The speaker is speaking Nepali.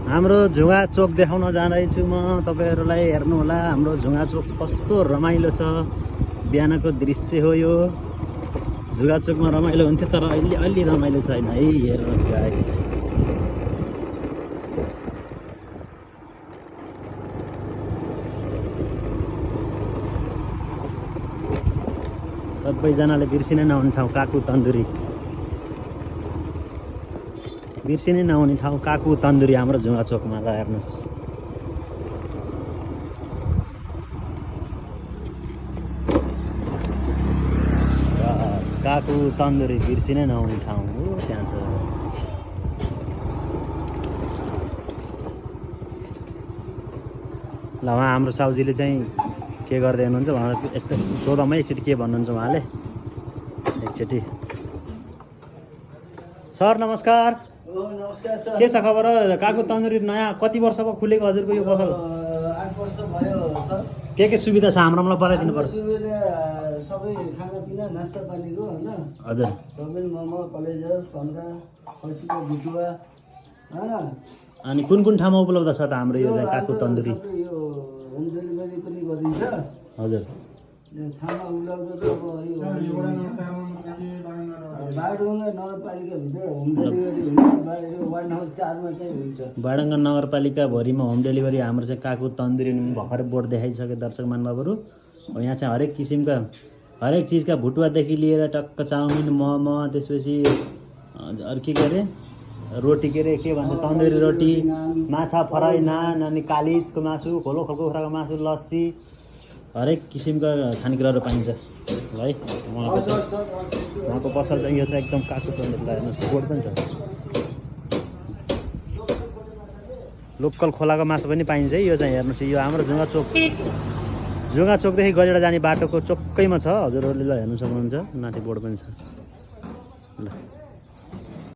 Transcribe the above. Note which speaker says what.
Speaker 1: हाम्रो झुङा चोक देखाउन जाँदैछु म तपाईहरुलाई। हेर्नु होला हाम्रो झुङा चोक कस्तो रमाइलो छ। बिहानको दृश्य हो यो। झुङा चोकमा रमाइलो हुन्थ्यो तर अहिले रमाइलो छैन है। हेर्नुस् गाइस, सबैजनाले बिर्सिनै नहुने ठाउँ काकु तन्दुरी। बिर्सिनै नहुने ठाउँ काकु तन्दुरी हाम्रो झुङा चोकमा। ल हेर्नुस्, काकु तन्दुरी बिर्सिनै नहुने ठाउँ हो। त्यहाँ छ ल। उहाँ हाम्रो साउजीले चाहिँ के गर्दै हुनुहुन्छ उहाँ यस्तो सोधमै एकचोटि के भन्नुहुन्छ उहाँले एकचोटि। सर नमस्कार।
Speaker 2: नमस्कार सर।
Speaker 1: के छ खबर? काकु तन्दुरी नयाँ कति वर्ष भयो खुलेको हजुरको यो पसल?
Speaker 2: 8 वर्ष भयो सर।
Speaker 1: के सुविधा छ हाम्रोमा बताइदिनु पर्छ।
Speaker 2: सुविधा सबै खानापिना नास्ता पानीको हैन।
Speaker 1: हजुर,
Speaker 2: चाउमिन, मोमो, कलेजर, पन्का, खसीको भुटुवा हैन।
Speaker 1: अनि कुन कुन ठाउँमा उपलब्ध छ त हाम्रो यो चाहिँ काकु तन्दुरी?
Speaker 2: यो होम डेलिभरी पनि गरिन्छ।
Speaker 1: हजुर,
Speaker 2: यो ठाउँमा उपलब्ध त अब यो बागडुङ्गा नगरपालिकाभित्र होम डेलिभरी हुन्छ। वार्ड नम्बर 4 मा चाहिँ हुन्छ।
Speaker 1: बाडङ्गा नगरपालिका भरिमा होम डेलिभरी हाम्रो चाहिँ काकु तन्दुरी भर्खरै बोर्ड देखाइसके दर्शक महानुभावहरू। यहाँ चाहिँ हरेक किसिमका हरेक चिजका भुटुवादेखि लिएर टक्क चाउमिन, मोमो, त्यसपछि अरू के अरे रोटी के अरे के भन्छ तन्दुरी रोटी, माछा फ्राई, नान, अनि कालिजको मासु, खोलो खोलको कुखुराको मासु, लस्सी, हरेक किसिमका खानेकुराहरू पाइन्छ है। उहाँको पसल चाहिँ यो चाहिँ एकदम काकु तन्दुरी। हेर्नुहोस् बोर्ड पनि छ। लोकल खोलाको मासु पनि पाइन्छ है। यो चाहिँ हेर्नुहोस्, यो हाम्रो झुङा चोकदेखि गजेडा जाने बाटोको चोकैमा छ। हजुरहरूले ल हेर्नु सक्नुहुन्छ, माथि बोर्ड पनि छ। ल